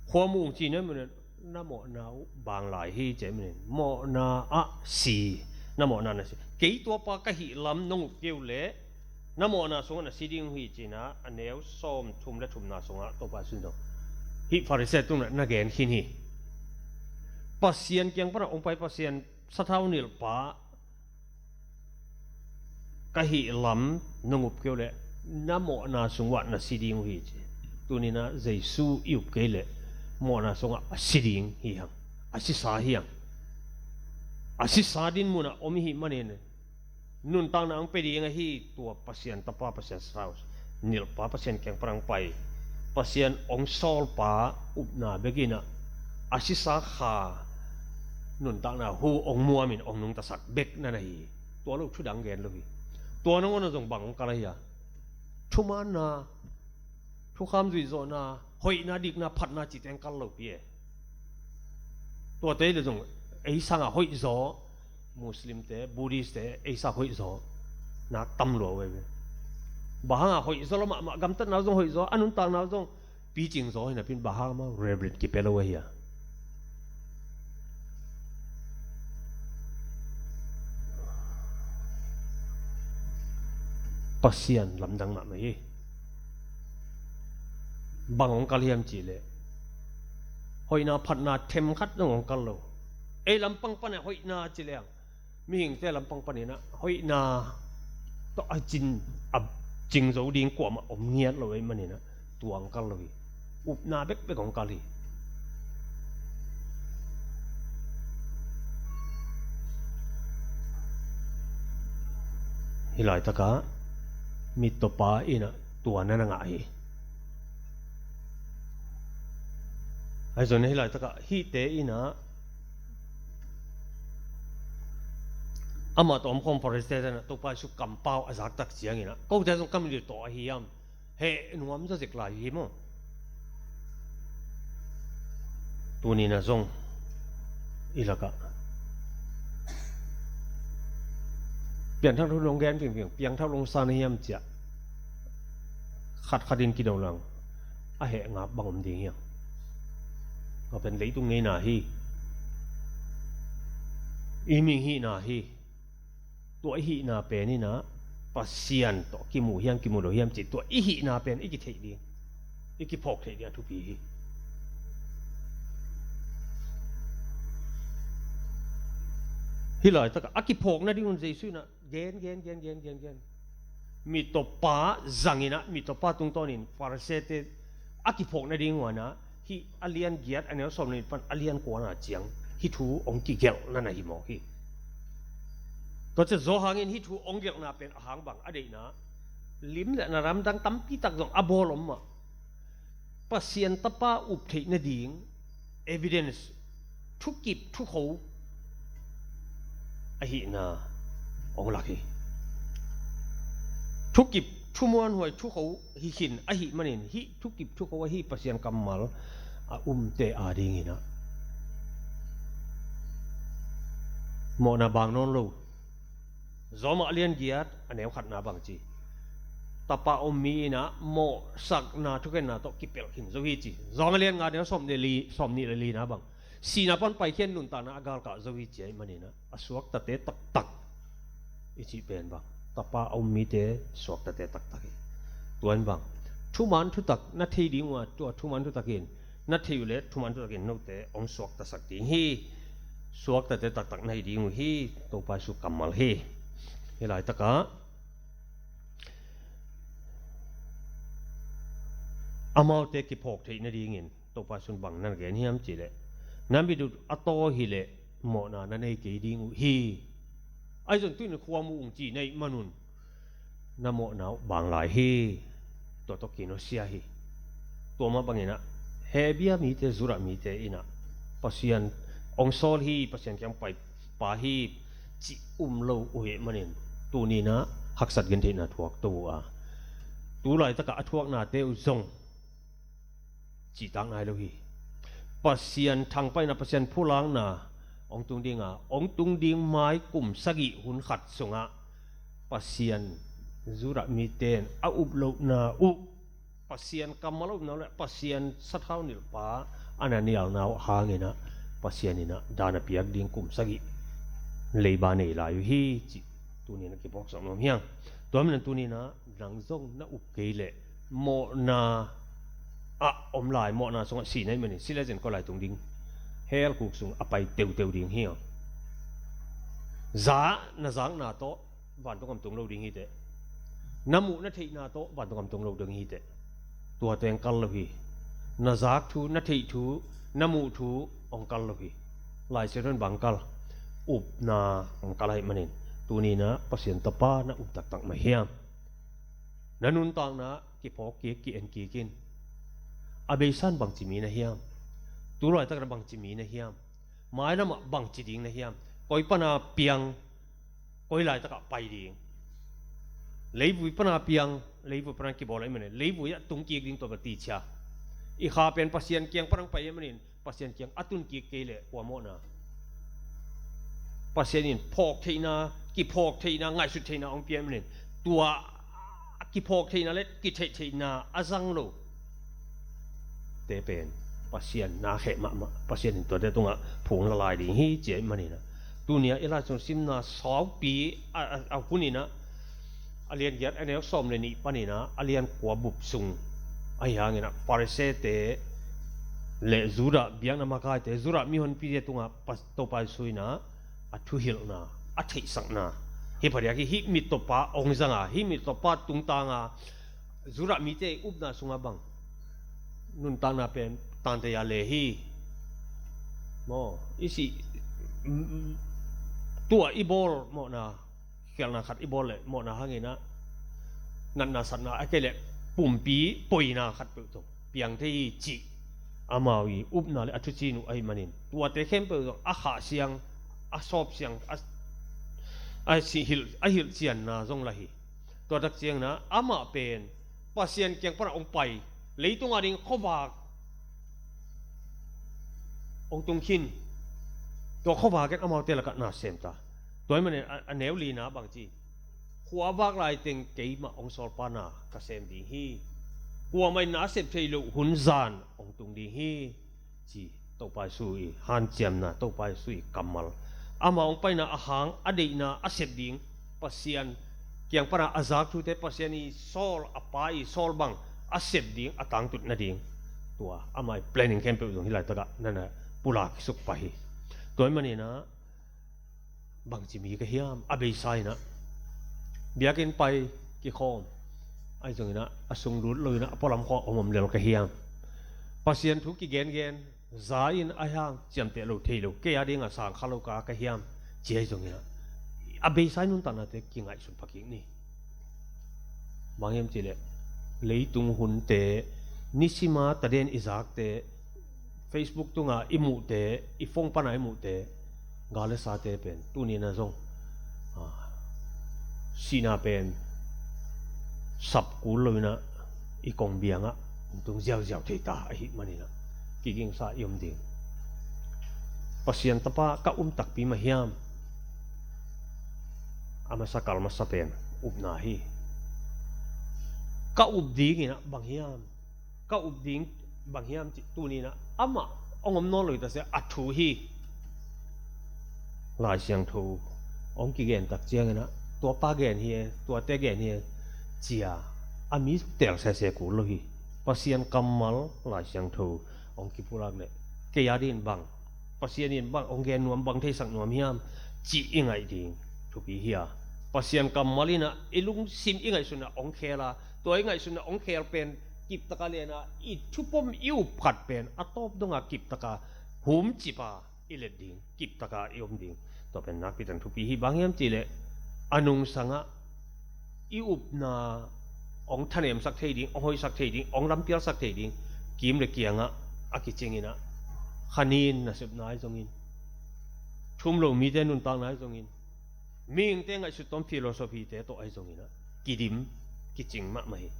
khua mu ung cih na hih manun, na mawhna uh bang lai hi, ci ahih manin mawhna ah si, na mawhna na si. Kei tuapa ka hih lam nong up kei uh leh na mawhna sungah na si ding uh hi, ci-in ah a neu sawmthum le thumna sungah Topa Jesu in zong hih Pharisee tungah na gen khin hi. Pasian kiang panah hong pai, Pasian sathau nilhpa ka hih lam nong up kei uh leh na mawhna sungah na si ding uh hi, ci. Tuni-in ah Jesu i up kei leh mawhna sungah a si ding hi hang, a sisa hi hang. A sisa din munah om i hih manin nuntakna hong pia ding ahi tua Pasian Tapa, Pasian sathau nilhpa, Pasian kiang panah hong pai, Pasian hong sawlpa upna bek in ah a sisa kha nuntakna hu hong muamin hong nungtasak bek na na hi. Tua lo thu dang gen lo hi. Tua nangawn ah zong bang hong kal ahi a? Thumaanna, thukham zuihzawhna, hoihna, dikna, phatna cihte hong kal lopi e. Tuate hi leh zong ei sangah hoihzaw, Muslimte, Buddhistte ei sangah hoihzaw na tam lua uh hi ve. Bang hangah hoihzaw lo mahmah, gamtatna uh zong hoihzaw, a nuntakna uh zong picing zaw hi napi in bang hang amau Reverend kipia lo ahi a? Pasian lamdang mahmah hi. Bang hong kal hiam cih leh hoihna phatna themkhat zong hong kal lo. Ei lampang pan a hoihna ci leng mihingte lampang panin ah hoihna tawh a cing, a cing zo ding kuamah om ngiat lo ahih manin ah tua hong kal lo hi. Upna bekbek hong kal hi. Hih laitakah mittawpa in ah tua na na ngah hi. Ahi zongin hih laitakah hihte in ah amah tawh omkhawm Pharisee-te in ah Topa Jesu kampau a zaktak ciangin ah, kote zong ka mit uh tawh ahi hiam? Heh nuam zaw zek lai hi maw? Tuni-in ah zong i lakah Piangthak thu nong gen fingfing, piangthak lo sa na hiam ci-a khatkhat in kido leng a heh ngap bang om ding hiam? Tua pen leitung ngeina hi. I mihing hihna hi. Tua i hihna pen in ah Pasian tawh kimu hiam, kimu lo hiam cih tua i hihna pen i kitheih ding, i kiphawk theih ding a thupi hi. Hih laitakah a kiphawk nadingun Jesu in ah gen, gen, gen, gen, gen, gen. Mittawpa zangin ah, mittawpa tungtawnin Pharisee-te a kiphawk nading uh in ah, hih a lian giat a neu sawm le nih pan a lian kuana ciang hih thu hong kigelhna na hi mawk hi. Tua ciang Johan in hih thu hong gelhna pen a hang bang a deihna, lim le na lamdang tampi tak zong a bawl om mah. Pasian Tapa up theih nading evidence, thukip thukho ahihna hong lak hi. Thukip, thumuanhuai, thukho hi khin ahih manin hih thukip thukho ahi Pasian kammal a umte adingin ah mawhna bang nawn lo. Rom a lian giat a neu khatna bang ci, tapa om mi in ah mawhsakna thukhenna tawh kipelh khin zo hi ci. Rom a lian nga a neu sawm nih le li, sawm nih le lina bang, sihna pan paikhia in nuntakna a galkah zo hi ci ahih manin ah a suaktate taktak i cih pen bang, tapa a um mite suaktate taktak hi. Tua in bang, thuman thutak na thei ding uh a, tua thuman thutak in na thei uh leh thuman thutakin note hong suaktasak ding hi. Suaktate taktak na hi ding uh hi. Topa Jesu kammal hi. Hih laitakah amaute kiphawk theih nadingin Topa Jesu'n bang na gen hiam cih leh, na mit uh a taw hi leh mawhna na nei kei ding uh hi. Ahi zong tunin khua mu ung ci na hih manun na mawhna uh bang lai hi. Tua tawh kinosia hi. Tua mah bangin ah Hebia mite, Judah mite in ah Pasian hong sawl hi, Pasian kiang pai pa hi cih um lo uh ahih manin tunin ah haksat gentheihna thuak to uh a, tu laitakah a thuaknate uh zong cihtak nai lo hi. Pasian thangpaihna, Pasian phulakna hong tung ding a, hong tung ding mai kum sagih hun khat sungah Pasian Judah mite in a up lohna uh, Pasian kammal a upna uh le Pasian sathau nilhpa a na nialna uh hangin ah Pasian in ah dan a piak ding kum sagih leiba nei lai uh hi cih tunin ah kiphawksak nuam hi hang. Tua manin tunin ah nang zong na up kei leh mawhna ah om lai, mawhna sungah si na hih manin si le zin koi lai tung ding, hell khuk sung a pai teuteu ding hi hang. Za na zakna tawh vantung gam tung lo ding hi teh. Na muh na theihna tawh vantung gam tung lo ding hi teh. Tuate hong kal lo hi. Na zak thu, na theih thu, na muh thu hong kal lo hi. Lai Siangtho in bang kal? Upna hong kal ahih manin tunin ah Pasian Tapa na up taktak mah hiam? Na nuntakna kiphawk kik, ki-en kik in. A beisa in bangci mi na hiam? Tu laitak in ah bangci mi na hiam? Mailam ah bangci ding na hiam? Koi pana piang, koi laitakah pai ding? Leivui pana piang, leivui pana kibawl ahih manin leivui ah tung kik ding, tua bel ti cia. I kha pen Pasian kiang pana hong pai ahih manin Pasian kiang a tun kik kei leh kua mawhna? Pasian in phawk theihna, kiphawk theihna, ngaihsut theihna hong pia ahih manin tua a kiphawk theihna le kitheih theihna a zang lo te pen Pasian na kheh mahmah, Pasian in tuate tungah phung la lai ding hi ci ahih manin ah, tuni-ah i Lai Siangtho simna saupi a, a, a hun in ah, a lian giat a neu sawm le nih panin ah a lian kua bup sung ahi hangin ah Farisee-te le Judah biakna makaite, Judah mihonpite tungah Pas-, Topa Jesu in ah a thuhilhna, a theihsakna, hih phadiak hi, hih mittawpa hong zang a, hih mittawpa tungtang a, Judah mite upna sungah bang nuntakna pen tante a le hi. Maw, i sih, mm, tua i bawl mawhna, khialhna khat i bawl leh mawhna hangin ah natna satna a kei leh pumpi poina khat peuh tawh piang thei hi cih amau i upna le a thuci uh ahih manin tuate khempeuh zong a khahsiang, a sawpsiang, a, a sih hilh, a hilhcianna zong la hi. Tua tak ciangin ah amah pen Pasian kiang pana hong pai, leitung a ding khuavak hong tung khin. Tua khuavak in amaute lakah na sem ta. Tua ahih manin a, a neu lina bang ci? Khuavak lai teng keimah hong sawlpa na ka sem ding hi. Kuamah in na sep thei loh hun zan hong tung ding hi, ci Topa Jesu i hanciamna, Topa Jesu i kammal. Amah hong paina a hang, a deihna, a sep ding, Pasian kiang pana a zak thute, Pasian i sawl, a Pa i sawl bang a sep ding, a tangtut nading, tua amah i planning khempeuh zong hih laitakah na na pulak suk pah hi. Tua ahih manin ah bangci mi ka hiam? A beisa in ah biakinn pai kikhawm, ahi zongin ah a sung lut loin ah a pualam khawng a om om lel ka hiam? Pasian thu kigengen, za in a hang ciamteh lo, thei lo, kei a dingah sang kha lo ka, ka hiam? Ci ahi zongin ah a beisa i nuntaknate kingaihsun pha kik ni. Bang hiam cih leh leitung hunte, nisima taden i zakte, Facebook tunga i muhte, i phone pana i muhte, gal le sate pen tuni-in ah zong, ah, sihna pen sap kul loin ah i kong biangah hong tung ziauziau thei ta ahih manin ah kigingsa i om ding. Pasian tapa ka um takpi mah hiam? A masa kal masa pen upna hi. Ka up dingin ah bang hiam? Ka up ding bang hiam cih tuni-in ah amah hong om nawn lo hi ta se, a thu hi. Lai Siangtho hong kigen tak ciangin ah tuapa gen hi e, tuate gen hi e, ci-a a mi tel sese kul lo hi. Pasian kammal Lai Siangtho hong kipulak leh kei a dingin bang, Pasian in bang hong gen nuam, bang theisak nuam hiam cih i ngaih ding thupi hi a, Pasian kammal in ah i lungsim, i ngaihsutna hong khel a, tua i ngaihsutna hong khel pen kiptaka len a, i thupom i up khat pen a tawp donga kiptaka humcip a i let ding, kiptaka i om ding. Tua pen nakpi takin thupi hi. Bang hiam cihleh a nungsangah i upna hong thanemsak thei ding, hong hoihsak thei ding, hong lampialsak thei ding kim le kiangah a kicingin ah, kha nin nasepna ahi zongin, thum lo mite nuntakna ahi zongin, mihingte ngaihsut tawm philosophy-te tawh ahi zongin ah kidim, kicing mahmah hi.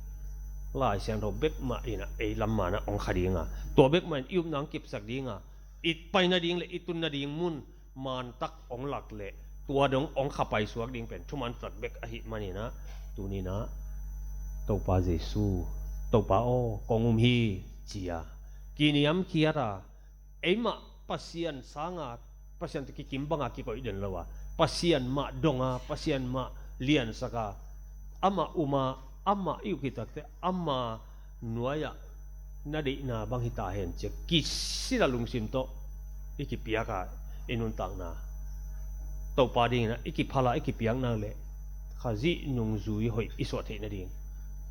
Lai Siangtho bek mah in ah ei lam manah hong kha ding a, tua bek mah in i upna hong kipsak ding a, i pai nading le i tun nading mun mantak hong lak leh tua dong hong kha paisuak ding pen thuman tak bek ahih manin ah, tuni-in ah, Topa Jesu, Topa aw, kong um hi, ci-a kiniamkhiat a, eimah Pasian sanga, Pasian tawh kikim banga kikoih den lo a, Pasian mah dong a, Pasian mah liansak a, amah um a, amah i uk hi takteh ama nuai-ah na deihna bang hi ta hen, ci-a kisil a lungsim tawh i kipiak a, i nuntakna Topa dingin ah i kiphal a, i kipiak nak leh Khazih nungzui hoih i suah theih nading,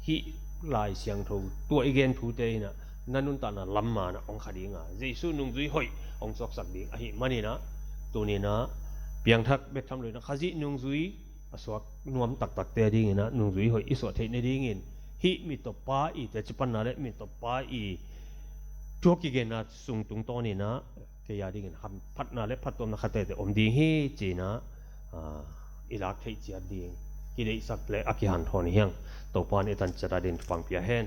hih Lai Siangtho, tua i gen thute in ah na nuntakna lam manah hong kha ding a, Jesu nungzui hoih hong suaksak ding ahih manin ah, tuni-in ah piangthak bek tham lo-in ah Khazih nungzui a suak nuam taktakte dingin ah nungzui hoih i suah theih nadingin, hih mit tawh pa i teci panna le mit tawh pa i thu kigenna sung tungtawnin ah kei a dingin hamphatna le phattuamna khat teitei om ding hi, ci-in ah, ah, i lak theih ciat ding kideihsak le a kihanthawn hi hang. Topa in i tan ciat a dingin thupha hong pia hen.